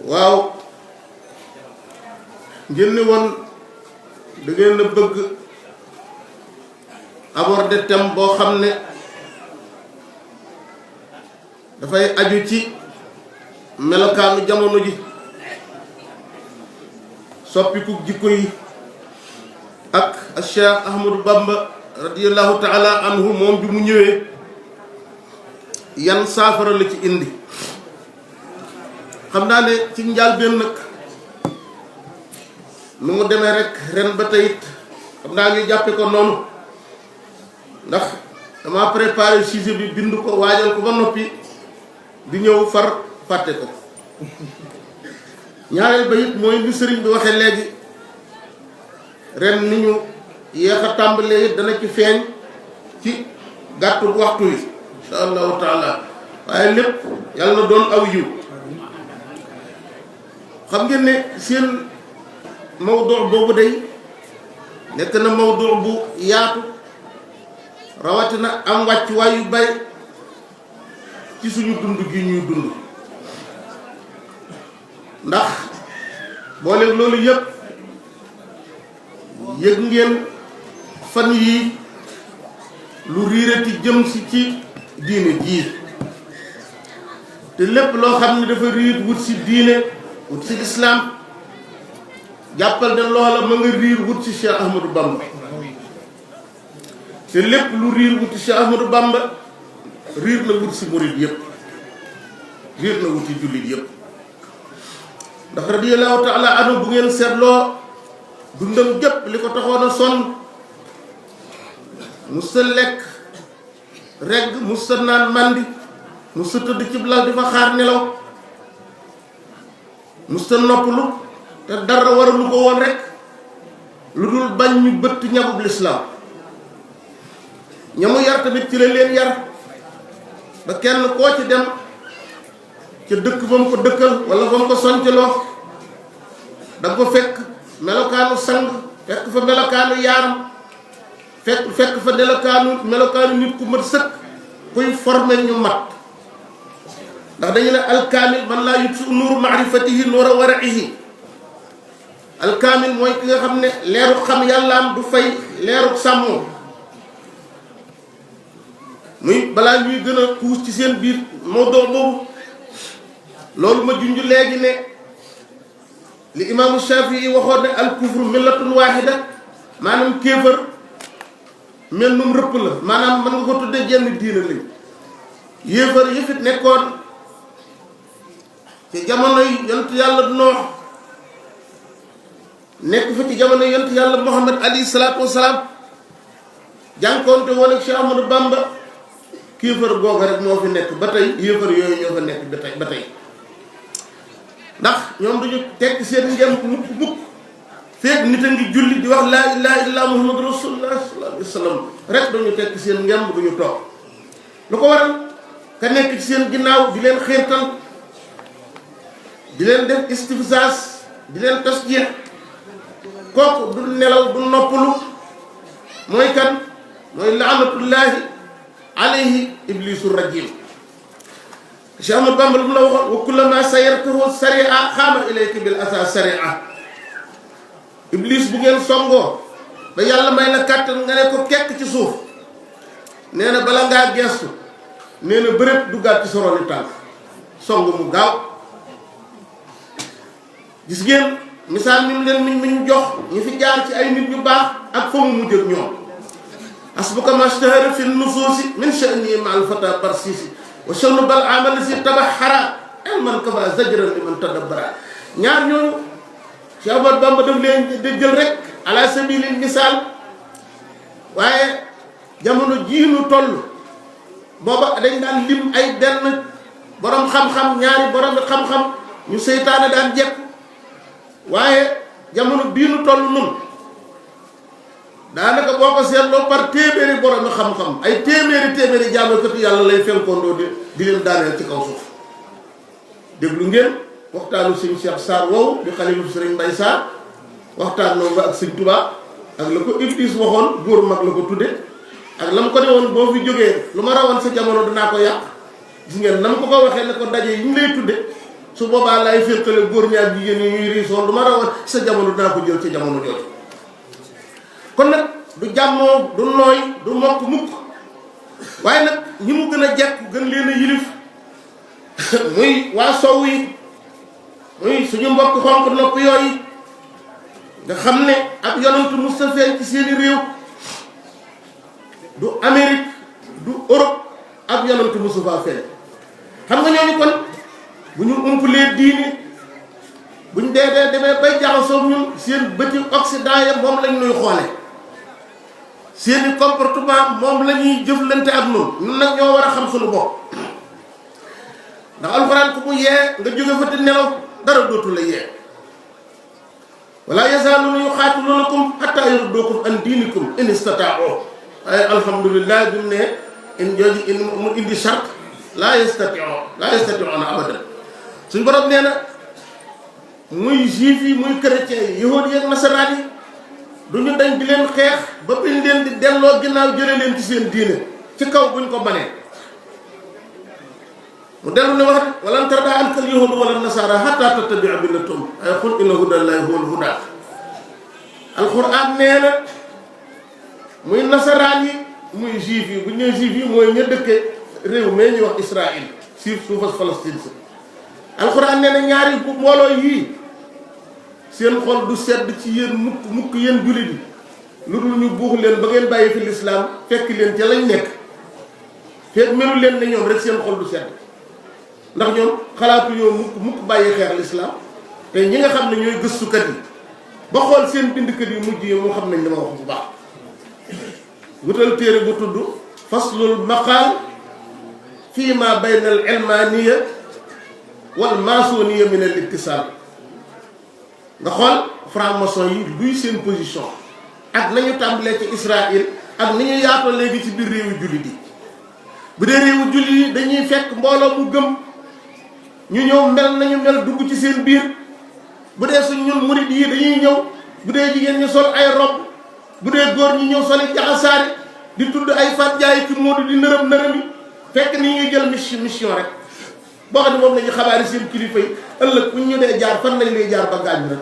waaw ngeen ne woon da ngeen a bëgg aborder thème boo xam ne dafay aju ci melokaanu jamono ji soppiku jikko yi ak Cheikh Ahmadou Bamba radiyallahu taala anhu moom bi mu ñëwee yan saafara la ci indi xam naa ne ci njàlbéen nag nu mu demee rek ren ba tey it xam naa ñu jàppe ko noonu ndax dama préparé sujet bi bind ko waajal ko ba noppi di ñëw far fàtte ko ñaareel ba it mooy li sëriñ bi waxee léegi ren ni ñu yéex a tàmbalee it dana ci feeñ ci gàttu waxtu wi insha allahu taala waaye lépp yàlla na doon aw yiw xam ngeen ne seen mawdu boobu day nekk na mawdu bu yaatu rawatina am wàccuwaay yu bari ci suñu dund gi ñuy dund ndax boole loolu yëpp yëg ngeen fan yii lu riirati jëm si ci diine jii te lépp loo xam ne dafa riir wut si diine wut si lislaam jàppal ne loola ma nga riir wut si Cheikh Ahmadou Bamba te lépp lu riir wut si Cheikh Ahmadou Bamba riir na wut si murid yëpp riir na wut si jullit yëpp ndax radiyallahu taala anhu bu ngeen seetloo dundam gépp li ko taxoon a sonn mu sa lekk regg mu sa naan mandi mu sa tëdd ci lal di fa xaar nelaw mu sa noppalu te dara waralu ko woon rek lu dul bañ ñu bëtt ñabub lislaam ñamu yar tamit ci la leen yar ba kenn koo ci dem ca dëkk ba mu ko dëkkal wala ba mu ko soncaloo da ko fekk melokaanu sang fekk fa melokaanu yaaram fekk fa melokaanu nit ku mat sëkk kuy formé ñu mat ndax dañu ne alkaamil man laa yutfi nuuru maarifatihi nuura wara'ihi alkaamil mooy ki nga xam ne leeru xam yàllaam du fay leeru sàmmoo muy balaa ñuy gën a xuus ci seen biir mawduu boobu loolu ma junj léegi ne li imaamu Shafii waxoon ne al kufru millatun waahida maanaam kéefër mel num rëpp la maanaam mën nga ko tuddee jenn diina lañ yéefar yëfit nekkoon ci jamono yi yonent yàlla Noox nekk fa ci jamono yi yonent yàlla Muhammad alayhi salaatu wasalaam jànkoonte woon ak Cheikh Ahmadou Bamba kéefër googu rek moo fi nekk ba tey yéefar yooyu ñoo fa nekk ba tey ndax ñoom duñu tekk seen ngem mukk feeg nit a ngi julli di wax laa ilaha illa muhammadu rasulullah sallallahu alayhi wa sallam rek duñu tekk seen ngem duñu toog lu ko waral ka nekk ci seen ginnaaw di leen xiirtal di leen def istifsaas di leen tasjeex kooku du nelaw du noppalu mooy kan mooy laanatullahi alayhi iblisu rajim Cheikh Ahmadou Bamba lu mu la waxoon wa kullama sayartuhu sari'a xaama ilayka bil asa sari'a iblis bu ngeen songoo ba yàlla may la kàttan nga ne ko kekk ci suuf nee na bala ngaa gestu nee na bërëb duggaat ci soroni tànk song mu gaaw gis ngeen misaal mi mu leen mi ñu jox ñu fi jaar ci ay nit ñu baax ak fa mu mujj ak ñoom asbuka mashtahara fi nusuusi min sha'ni ma al fata barsisi wa shawnu bal amal si tabaxara ilman kafa zajran liman tadabbara ñaar ñooñu Cheikh Ahmadou Bamba daf leen di jël rek ala sabili misaal waaye jamono jii nu toll booba dañ daan lim ay benn borom xam-xam ñaari borom xam-xam ñu seytaane daan jekk waaye jamono bii nu toll nun daanaka boo ko seetloo par téeméeri borom xam-xam ay téeméeri jaamakatu yàlla lay fenkoondoo di leen daaneel ci kaw suuf déglu ngeen waxtaanu sëñ Cheikh Sarr wow di xalilu sëriñ Mbay Sarr waxtaan noonu ba ak sëñ Touba ak la ko Iblis waxoon góor mag la ko tudde ak la mu ko ne woon boo fi jógee lu ma rawoon sa jamono dinaa ko yàq gis ngeen na mu ko waxee ne ko daje yi ñu lay tudde su boobaa lay féqale góor ñi ak jigéen ñi ñuy riisoon lu ma rawoon sa jamono dinaa ko jël ci jamono jooju. kon nag du jàmmoo du nooy du mokk mukk waaye nag ñi mu gën a jekk gën leen a yilif muy waa sow yi muy suñu mbokk xonq nopp yooyu nga xam ne ab yonantu musta feeñ ci seeni réew du Amérique du Europe ab yonantu musta faa feeñ. xam nga ñooñu kon bu ñu umpalee diine bu ñu demee bay jaxasoo ñun seen bëti Occident ya moom lañ nuy xoole seeni comportement moom la ñuy jëflante ak ñun nag ñoo war a xam suñu bopp ndax alxuraan ku mu yee nga jóge fa di nelaw dara dootu la yee wala yazaaluuna yuqaatiluunakum hattaa yarudduukum an diinikum in istataa'uu waaye alhamdulilah bi mu ne in jooju in mu indi charte laa yastati'uuna abadan suñ borom nee na muy juif yi muy chrétien yi yahuud yi ak nasaraan yi du ñu dañ di leen xeex ba biñ leen di delloo ginnaaw jële leen ci seen diine ci kaw buñ ko banee mu dellu ne wax walan tardaa anka al-yahuudu wala nasaara hattaa tattabi'a millatahum ay qul inna hudallaahi huwal hudaa alxuraan nee na muy nasaraan yi muy juif yi bu ñu nee juif yi mooy ña dëkke réew mee ñuy wax Israël siif suufas Palestine si alxuraan nee na ñaari mbooloo yii seen xol du sedd ci yéen mukk yéen jullit yi lu dul ñu buux leen ba ngeen bàyyi fi lislaam fekk leen ca lañ nekk fekk melu leen ne ñoom rek seen xol du sedd ndax ñoom xalaatu ñoo mukk bàyyi xeex lislaam te ñi nga xam ne ñooy gëstukat yi ba xool seen bindkat yi mujj yi moo xam nañ dama wax bu baax wutal téere bu tudd faslul maqaal fii ma bayna al ilmaniya wal masoniya min al ittisal nga xool franc-maçon yi luy seen position ak nañu tàmbalee ci Israël ak ni ñu yaatoo léegi ci biir réewu jullit yi bu dee réewu jullit yi dañuy fekk mbooloo mu gëm ñu ñëw mel nañu mel dugg ci seen biir bu dee suñ ñun murid yi dañuy ñëw bu dee jigéen ñu sol ay rob bu dee góor ñi ñëw soli jaxasaari di tudd ay fat jaay ki moodu di nërëm nërëmi fekk ni ñuy jël mission rek boo xam ne moom la ñu xabaari seen kilifa yi ëllëg bu ñu dee jaar fan lañ lay jaar ba gaañ rek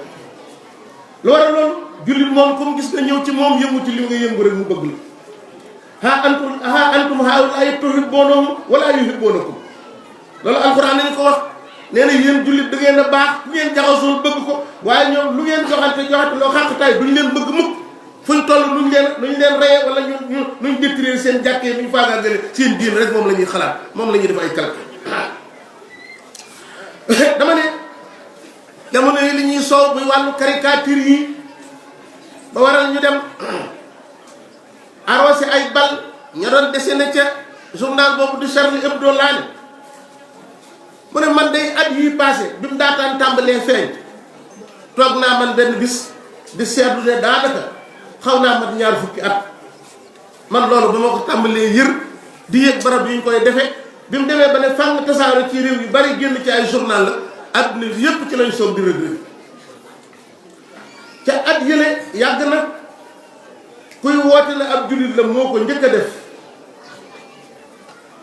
lu war a loolu jullit moom comme gis nga ñëw ci moom yëngu ci li nga yëngu rek mu bëgg la ha antum haa'ulaa'i tuhibbuunahum wa laa yuhibbuunakum loolu alxuraan nañu ko wax nee na yéen jullit da ngeen a baax bu ngeen jaxasoo bëgg ko waaye ñoom lu ngeen joxante loo xàqtaay duñ leen bëgg mukk fuñ toll nuñ leen reye wala nuñ détruire seen jàkkee nuñ faagaagale seen diin rek moom la ñuy xalaat moom la ñuy def ay calcul dama ne jamono yi li ñuy soow muy wàllu caricature yi ba waral ñu dem arrosé ay bal ña doon dessiné ca journal boobu du Charlie Hebdo laane mu ne man day at yii passé bi mu daataan tàmbalee feeñ toog naa man benn bis di seetlu ne daanaka xaw naa mat ñaar fukki at man loolu ba ma ko tàmbalee yër di yëg barab yu ñu koy defee bi mu demee ba ne fànn tasaaro ci réew yu bari génn ci ay journal la adduna bi yëpp ci lañ soog di rëg ca at yële yàgg na kuy woote la ab jullit la moo ko njëkk a def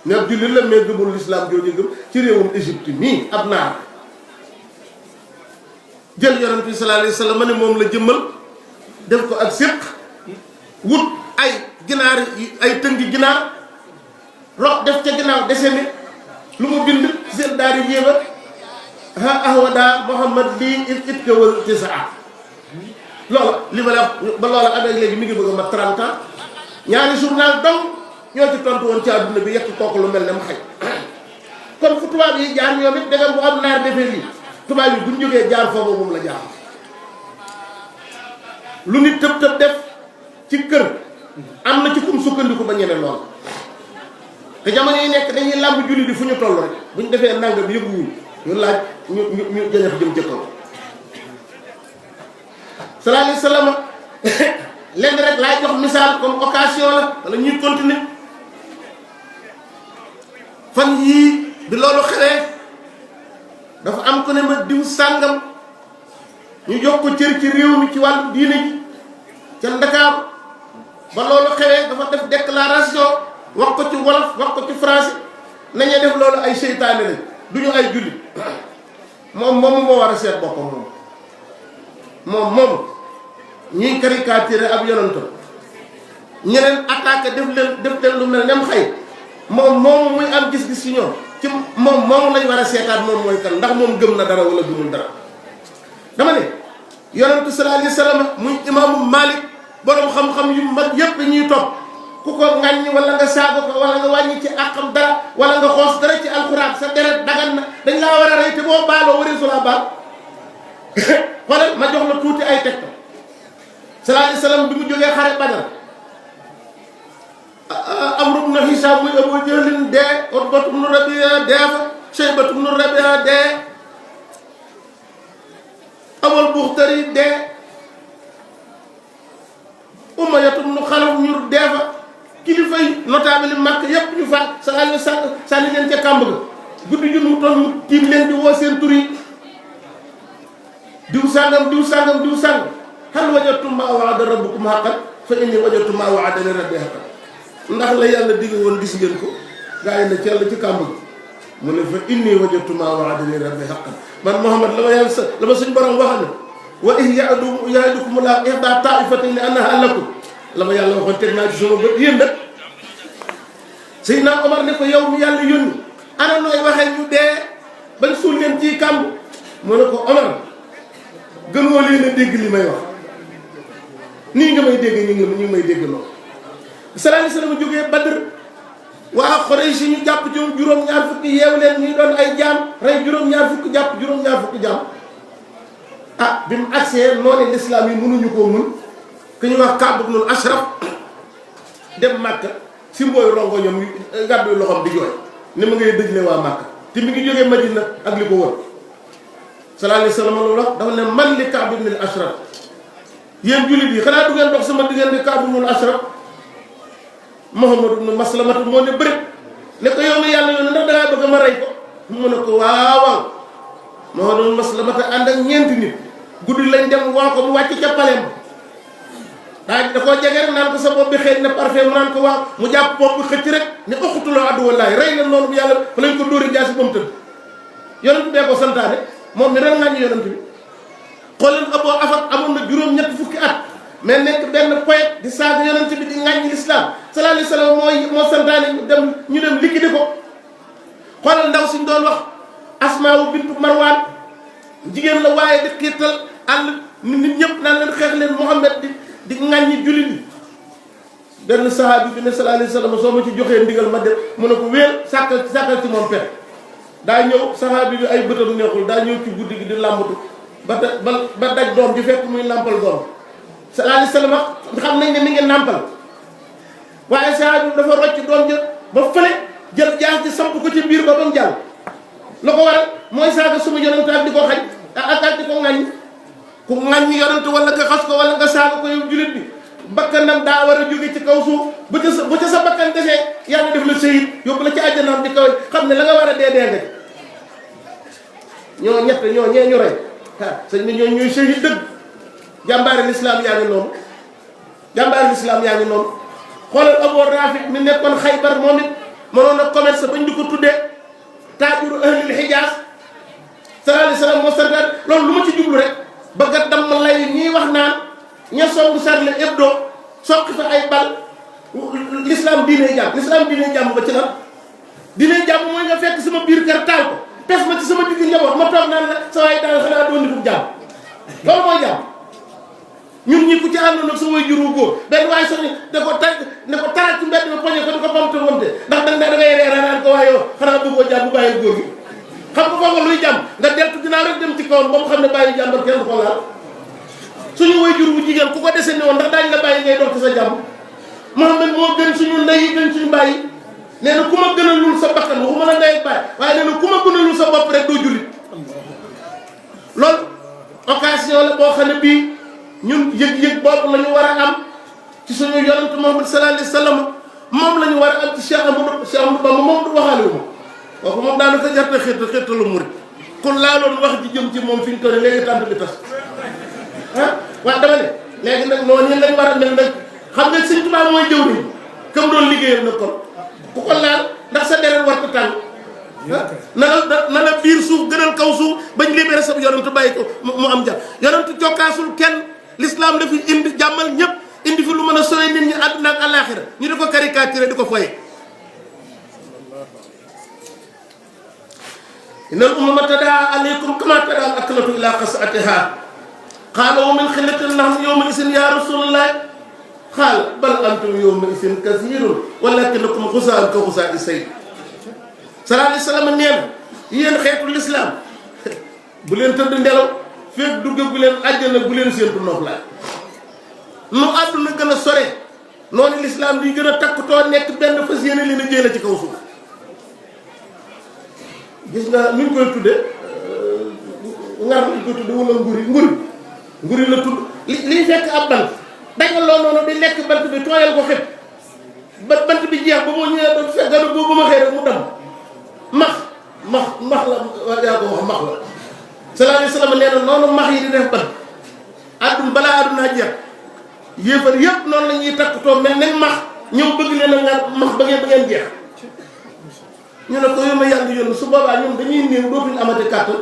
ne ab jullit la mais gëmul lislaam jooju gëm ci réewum Égypte nii ab naar jël yonent bi sallallahu alayhi wa sallam ma ne moom la jëmmal def ko ak séq wut ay ginaar ay tëngi ginaar rox def ca ginnaaw dessiné lu mu bind seen daari yéeba ha ahwada Muhammad lii it ka wër tisaa loola li ma la wax ba loola amee léegi mi ngi bëgg a mat 30 ans ñaari journal donc ñoo ci tontu woon ci àdduna bi yekk kooku lu mel ne mu xëy kon fu tubaab yi jaar ñoom it dangam bu am naar defee lii tubaab yi buñ jógee jaar foofu moom la jaar lu nit tëb tëb def ci kër am na ci kum sukkandiku ba ñeme lool te jamono yi nekk dañuy làmb julli di fu ñu toll rek bu ñu defee nanga bi yëpp ñu laaj ñu jëñax jëm ca kaw sallallahu alayhi wa sallam lenn rek laay jox misaal comme occasion la wala ñuy continuer fan yii bi loolu xewee dafa am ko ne ma diw sàngam ñu jox ko cër ci réew mi ci wàllu diine ji ca Ndakaaru ba loolu xewee dafa def déclaration wax ko ci wolof wax ko ci français nañu def loolu ay seytaane lañ du ñu ay jullit moom moo war a seet boppam moom ñuy caricature ab yonentam ñeneen attaqué def leen lu mel nem xay moom muy am gis-gis ci ñoom ci moom lañ war a seetaat moom mooy kan ndax moom gëm na dara wala gëmul dara. dama ne yonentu sallallahu alayhi wasallam muy imaamu Malik borom xam-xam yu mag yépp ñuy topp ku ko ŋàññi wala nga saaga ko wala nga wàññi ci àqam dara wala nga xoos dara ci alxuraan sa deret dagan na dañ laa war a rey te boo baaloo waree su laa baal xoolal ma jox la tuuti ay tegtal sallallahu alayhi wasallam bi mu jógee xare Badar Amru ibn Hisham muy Abu Jahlin dee Utbatu ibn Rabi'a dee fa Shaybatu ibn Rabi'a dee Abul Buxtari dee Umayyatu ibn Xalaf ñu dee fa kilifa yi notable yi Makka yépp ñu faat sànni leen ca kàmb ga guddi ju mu toll mu tiim leen di woo seen tur yi diw sàngam hal wajadtum ma wa'ada rabbukum haqqan fa inni wajadtu ma wa'adani rabbi haqqan ndax la yàlla digg woon gis ngeen ko gaa yi ne ci yàlla ci kàmb gi mu ne fa inni wajadtu ma wa'adani rabbi haqqan man Muhammad la ma suñ borom wax ne wa in ya'idukum la ihda ta'ifatayni annaha lakum la ma yàlla waxoon teg naa ci sama bët yéen nag Seydina Omar ne ko yow mi yàlla yónni ana nooy waxee ñu dee bañ suul leen ci kàmb mu ne ko Omar gënoo leen a dégg li may wax nii nga may dégg ñu ngi may dégg loolu. sallallahu alayhi wasallam jógee Badr waa Quraysh ñu jàpp juróom-ñaar fukki yeew leen ñuy doon ay jaam rey juróom-ñaar fukki jàpp juróom-ñaar fukki jaam bi mu agsee noonu l'islam yi mënuñu koo mun ku ñu wax Kaab ibn Ashraf dem Makka si mbooy rongo ñoom gàddu loxoom di jooy ni ma ngay dëjle waa Makka te mi ngi jógee Madina ak li ko wër sallallahu alayhi wasallam loolu wax dafa ne man li Kaab ibn Ashraf yéen jullit yi xanaa du ngeen dox sama diggante Kaab ibn Ashraf Muhammad ibn Maslamata moo ne bëri ne ko yow mi yàlla yoon ndax dangaa bëgg ma rey ko mu ne ko waaw Muhammad ibn Maslamata ànd ak ñeenti nit guddi lañ dem woo ko mu wàcc ca paleem da koo jege rek naan ko sa bopp bi xëy na parfait mu naan ko waaw mu jàpp bopp bi xëcc rek ne uqtuluu aduwwallaahi rey leen noonu bu yàlla fa lañ ko dóori jaasi ba mu tëdd yonent bee ko santaane moom mi ren nañu yonent bi xool leen Abu Afat amoon na juróom-ñett fukki at mais nekk benn poète di saaga yonent bi di ŋàññi l'islam sallallahu alayhi wasallam moo santaane ñu dem liquider ko xoolal ndaw suñ doon wax Asmaa bintu Marwaan jigéen la waaye di xiirtal àll nit ñëpp naan leen xeex leen Muhammad di ŋàññi jullit yi benn sahabi bi ne sallallahu alayhi wasallam soo ma ci joxee ndigal ma dem mu ne ko wéer sàkkal ci moom pexe daa ñëw sahabi bi ay bëtam neexul daa ñëw ci guddi gi di làmbatu ba daj doom di fekk muy nàmpal doom sallallahu alayhi wasallam xam nañ ne mi ngi nàmpal waaye sahabi bi dafa rocc doom jël ba fële jël jaas di samp ko ci biir ba mu jàll la ko waral mooy saaga suma yonent ak di ko xañ ak di ko ŋàññ ku ŋàññ yonent wala nga xas ko wala nga saaga ko yow jullit bi bakkanam daa war a jóge ci kaw suuf bu ca sa bakkan desee yàlla def la sëyit yóbbu la ci àjjanaam di kaw xam ne la nga war a dee nga ñoo ñett ñoo ñee ñu rey sëñ bi ñoo ñuy sëyit dëgg jàmbaari lislaam yaa ngi noonu xoolal Abu Rafi mi nekkoon Xaybar moom it mënoon a commerce bañ di ko tuddee taajuru ahlil Hijaaz sallallahu alayhi wasallam moo santaan loolu lu ma ci jublu rek bëgg a damm lay ñiy wax naan ña songu Charlie Hebdo soqi fa ay bal l'islam diine jàmm ba ci lan diine jàmm mooy nga fekk sama biir kër taal ko pes ma ci sama digg njaboot ma toog naan la sa waay daal xanaa doon nitu jàmm loolu mooy jàmm ñun ñi ku ci àndoon ak sa way juru góor benn waaye sax ne ko tarat ci mbedd ma poñe ko di ko pamte wante ndax da ngay reera naan ko waaye yow xanaa bëggoo jàmm bu bàyyi góor gi xam nga foofu luy jàmm nga deltu ginnaaw rek dem ci kawam ba mu xam ne bàyyi jàmbar kenn du ko laal suñu way jur bu jigéen ku ko dese ni woon ndax daañu la bàyyi ngay dox ci sa jàmm Muhammad moo gën suñu ndey yi gën suñu bàyyi nee na ku ma gënalul sa bakkan waxuma la ndey ak bàyyi waaye nee na ku ma gënalul sa bopp rek doo jullit loolu occasion la boo xam ne bii ñun yëg-yëg boobu la ñu war a am ci suñu yonent Muhammad sallallahu alayhi wasallam moom la ñu war a am ci Cheikh Amadou Bamba moom du waxaale wu ma kooku moom daanaka jarte xettalu murit kon laaloon wax ji jëm ci moom fi ñu toll léegi tànt bi tas waaw dama ne léegi nag noonu ñun lañ war a mel nag xam nga Sëñ Tuubaa mooy jëw ni comme doon liggéeyal nag kon ku ko laal ndax sa deret war ko tàng na la biir suuf gënal kaw suuf bañ libéré sa yonent bàyyi ko mu am jàmm. yonent jokkaasul kenn, l'islam dafi indi jàmmal ñëpp, indi fi lu mën a sooy nit ñi àdduna ak àllaaxira ñu di ko caricaturé di ko foye. innal umama tadaa alaykum kama tadaa al aklatu ila qas'atiha qaala wa min xillatin nahnu yawma isin ya rasulallah qaala bal antum yawma isin kasirun walakinakum xusaan ka xusaai sayl. sallallahu alayhi wa sallam nee na yéen xeetu lislaam bu leen tëdd ndelaw fekk dugg bu leen àjjana bu leen séentu noflaay. nu àdduna gën a sore noonu lislaam di gën a takkutoo nekk benn fas yéene li na jéela ci kaw suuf. gis nga nu ñu koy tudde ngar lañ koy tudde wala nguri la tudd liy fekk ab bant dajaloo noonu di lekk bant bi tooyal ko xëpp bant bi jeex ba moo ñëwee ba fekk gana boobu ma xëy rek mu dem max la yaa ko wax max la. sallallahu alayhi wa sallam nee na noonu max yi di def bant àdduna balaa àdduna jeex yéefar yëpp noonu la ñuy takkutoo mel ne max ñëw bëgg leen a ngar max ba ngeen jeex. ñu ne ko yow ma yàlla yónni su boobaa ñoom dañuy néew dootuñu amati kàttan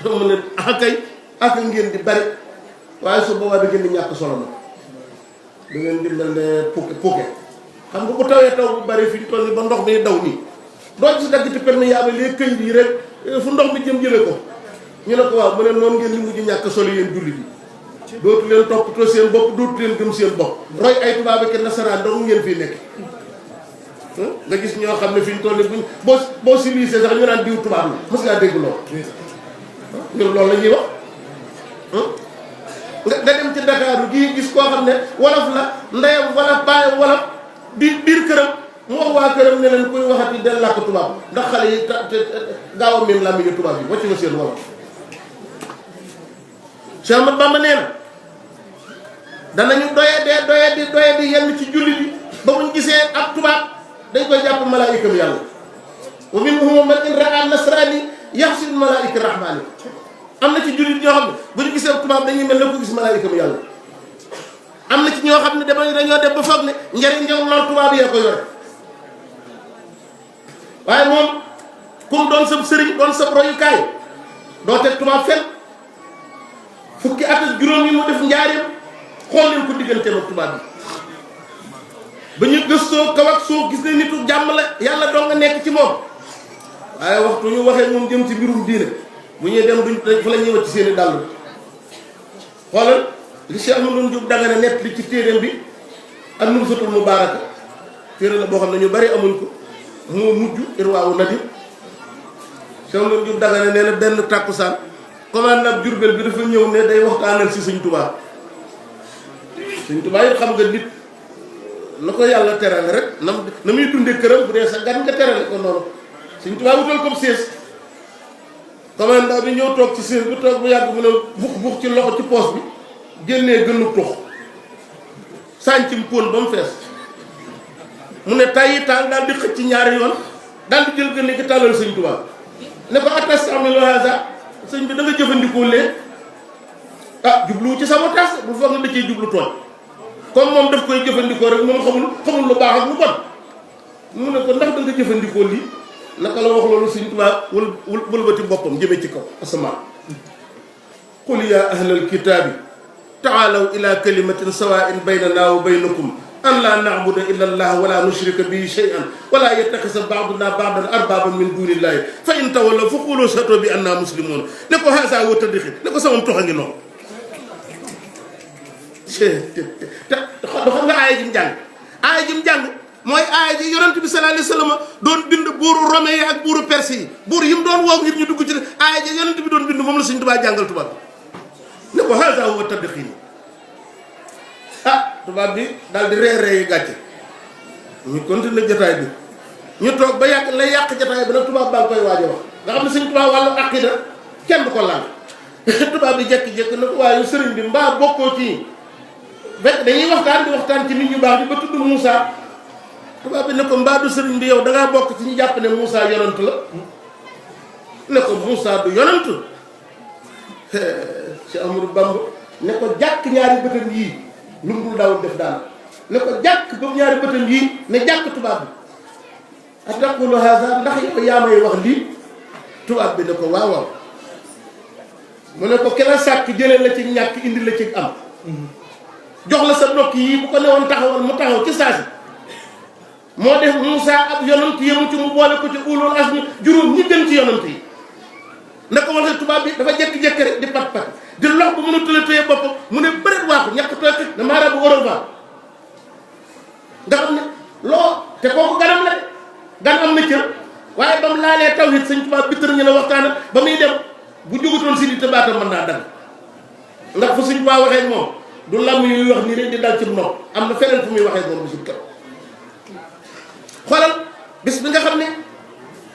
doo mën a akay ak ngeen di bari waaye su boobaa da ngeen di ñàkk solo na da ngeen di mel ne puke xam nga bu tawee taw bu bari fi ñu toll nii ba ndox mi daw nii doo ci daggati perméable les këyit yi rek fu ndox mi jëm jële ko. ñu ne ko waaw mu ne noonu ngeen di mujj ñàkk solo yéen jullit yi dootu leen toppatoo seen bopp dootu leen gëm seen bopp roy ay tubaab ak nasaraan dong ngeen fii nekk. nga gis ñoo xam ne fi ñu toll nii buñ boo civilisé sax ñu naan diw tubaab la mos ngaa dégg loolu. ñun loolu la ñuy wax. nga dem ci Dakar gii gis koo xam ne wolof la ndeyam wala baayam wolof biir këram mu wax waa këram ne leen kuy waxati del làkk tubaab ndax xale yi gaaw a miin làmmiñu tubaab yi wàcc nga seen wolof. Cheikh Ahmadou Bamba nee na danañu doye di yenn ci jullit yi ba buñ gisee ab tubaab. dañ koy jàpp malaayikam yàlla wa minhum man in raa nasrani yaxsil malaayika rahmaani. am na ci jullit ñoo xam ne bu ñu gisee tubaab dañuy mel ne ko gis malaayikam yàlla. am na ci ñoo xam ne dañoo dem ba foog ne njëriñ lool tubaab yee ko yore waaye moom comme doon sab sëriñ doon sab royukaay doo teg tubaab fen fukki at ak juróom yi mu def njaareem xool leen ko digganteem ak tubaab bi. ba ñu gëstoo kaw ak suuf gis ne nitu jàmm la yàlla doo nga nekk ci moom waaye waxtu ñu waxee moom jëm ci mbirum diine bu ñuy dem duñ fa la ñuy wacc seeni dàll. xoolal li Cheikh Ahmadou Diop Dagana nett li ci téeréem bi ak Nubzatul Mubaaraka téere la boo xam ne ñu bari amuñ ko moo mujj Irwaawu Nadim. Cheikh Ahmadou Diop Dagana nee na benn tàkkusaan commandant Jurbel bi dafa ñëw ne day waxtaanal si Sëñ Tuubaa. Sëñ Tuubaa yi xam nga nit na ko yàlla terale rek na muy dundee këram bu dee sa gan nga terale ko noonu. Sëñ Tuubaa wutal comme sées commandant bi ñëw toog ci sées bi toog bu yàgg mu ne bux ci loxo ci poos bi génnee gënu tux sàncim póon ba mu fees mu ne tàyyi taal daal di xëcc ñaari yoon daal di jël gën gi tàllal Sëñ Tuubaa ne ko atastamilu haza sëñ bi da nga jëfandikoo lee jubluwu ci sabotage bu foog ne da cee jublu tooñ comme moom daf koy jëfandikoo rek moom xamul lu baax ak lu bon mu ne ko ndax da nga jëfandikoo lii naka la wax loolu Sëñ Tuubaa wëlbati boppam jëme ci kaw asamaan qul ya ahlal kitaabi taalaw ila kalimatin sawaa'in baynana wa baynakum an laa na'buda illa allah wala nushrika bihi shay'an wala yattakhisa ba'duna ba'dan arbaban min dunillahi fa in tawallaw fa qulu ashhadu bi anna muslimun ne ko haasa wa tadxi ne ko sama toxa ngi noonu te xam nga aaya ji mu jàng mooy aaya ji yonent bi sallallahu alayhi wasallam doon bind buuru Rome yi ak buuru Perse yi buur yi mu doon woo ngir ñu dugg ci aaya ji yonent bi doon bind moom la Sëñ Tuubaa jàngal tubaab bi ne ko haasa wa tadxi tubaab bi daal di reeree yu gàcce ñu continuer jotaay bi ñu toog ba yàgg lay yàq jotaay bi nag tubaab baa ngi koy waaj a wax nga xam ne Sëñ Tuubaa wàllu aqida kenn du ko laal tubaab bi jékki-jékki na ko waaye sëriñ bi mbaa bokkoo ci fekk dañuy waxtaan ci nit ñu baax bi ba tudd Moussa tubaab bi ne ko mbaa du sëriñ bi yow dangaa bokk ci ñu jàpp ne Moussa yonant la ne ko Moussa du yonant Cheikh Amadou Bamba ne ko jàkk ñaari bëtam yii lu mu dul daawul def daal ne ko jàkk ba ñaari bëtam yii ne jàkk tubaab bi ataqulu haza ndax yow yaa may wax lii tubaab bi ne ko waaw waaw mu ne ko ki la sàkk jëlee la ci ñàkk indi la ci am jox la sa nokk yi bu ko newoon taxawal mu taxaw ci saasi moo def Moussa ab yonant yemu ci mu boole ko ci ulul azmi juróom ñi gën ci yonant yi nda ko wala tubaab bi dafa jékki-jékki rek di pat pat di lox bu mënu tële téye boppam mu ne bëreet waaxu ñàkk tooy na maara bu waral baa nga xam ne loo te kooku ganam la de gan am na cër waaye ba mu laalee tawhid sëñ tubaab bittër ñu ne waxtaan ba muy dem bu jógutoon si di te baatam mën naa dal ndax fu sëñ tubaab waxee moom du lam yuy wax nii rek di dal ci nopp am na feneen fu muy waxee moom bisul kër xoolal bis bi nga xam ne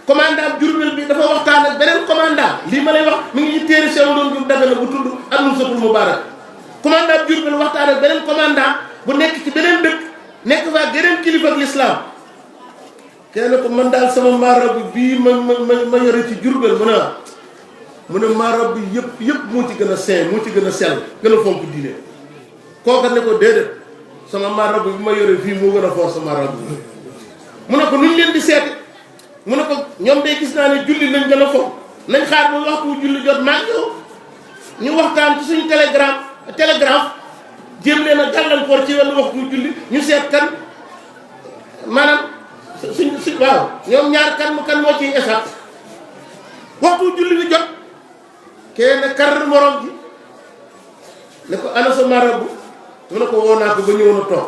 commandant Jurbel bi dafa waxtaan ak beneen commandant lii ma lay wax mi ngi ci téere Cheikh Ndour Diouf Dagana bu tudd Annul Satul Mubarak commandant Jurbel waxtaan ak beneen commandant bu nekk ci beneen dëkk nekk fa ak yeneen kilifa ak l'islam kenn ko man daal sama marabu bii ma yore ci Jurbel mu ne marabu bi yëpp moo ci gën a seen moo ci gën a sell gën a fonk diine kooka ne ko déedéet sama marabu bi ma yore fii moo gën a force marabu mu ne ko nuñ leen di seeti mu ne ko ñoom day gis naa ne julli nañ gën a fonk nañ xaar ba waxtu julli jot maa yow ñu waxtaan ci suñu télégraphe jéem leen a gàllankoor ci wenn waxtu julli ñu seet kan maanaam suñ waaw ñoom ñaar kan moo ciy échappe waxtu julli bi jot kenn kar morom ji ne ko ana sa marabu mu ne ko woo naa ko ba ñëw na toog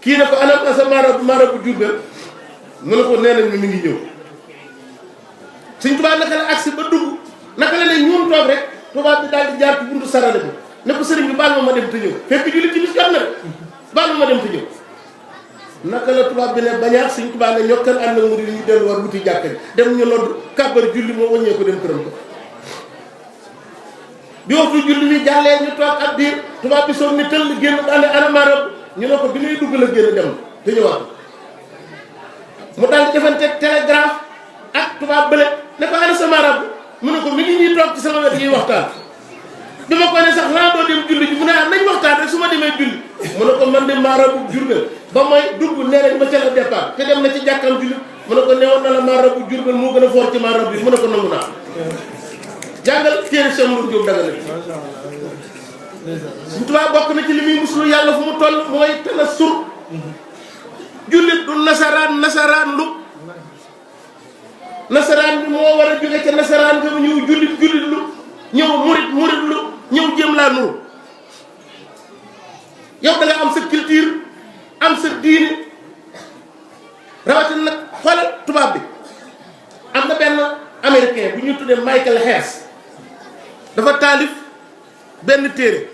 kii ne ko ana sa marabu Jurbel mu ne ko nee nañ mi ngi ñëw Sëñ Tuubaa naka la agsi ba dugg naka la ne ñuum toog rek tubaab bi daal di jaar ci buntu sarale bi ne ko sëriñ bi baal ma dem te ñëw fekk julli ci bis jot na rek baal ma dem te ñëw naka la tubaab bi ne bañaax Sëñ Tuubaa ne ñokkal ànd ak murid yi ñu dellu war wuti jàkka ji dem ñu nodd kàbbar julli moo wàññee ko dem këram ko bi waxtu julli bi jàllee ñu toog ab diir tubaab bi soog ni tëll génn daane ana marab ñu ne ko bi ngay dugg la génn dem te ñëwaat mu daal di defante télégraphe ak tubaab bële ne ko ana sa marab mu ne ko mi ngi ñuy toog ci sama wet yi waxtaan bi ma ko ne sax laa doo dem julli ji mu ne nañ waxtaan rek su ma demee julli mu ne ko man de marabu Jurbel ba mooy dugg nee nañ ma ca la départ te dem na ci jàkkam julli mu ne ko newoon na la marabu Jurbel moo gën a foor ci marab bi mu ne ko nangu naa jàngal téere Cheikh Ndour Diouf Dagana Sëñ Tuubaa bokk na ci li muy muslu yàlla fu mu toll mooy tana sur jullit du nasaraan lu nasaraan bi moo war a jóge ca nasaraan nga ñëw jullit lu ñëw murit lu ñëw jéem laa nuru yow da nga am sa culture am sa diine rawatina nag xoolal tubaab bi am na benn américain bu ñu tuddee Michael Hess dafa taalif benn téere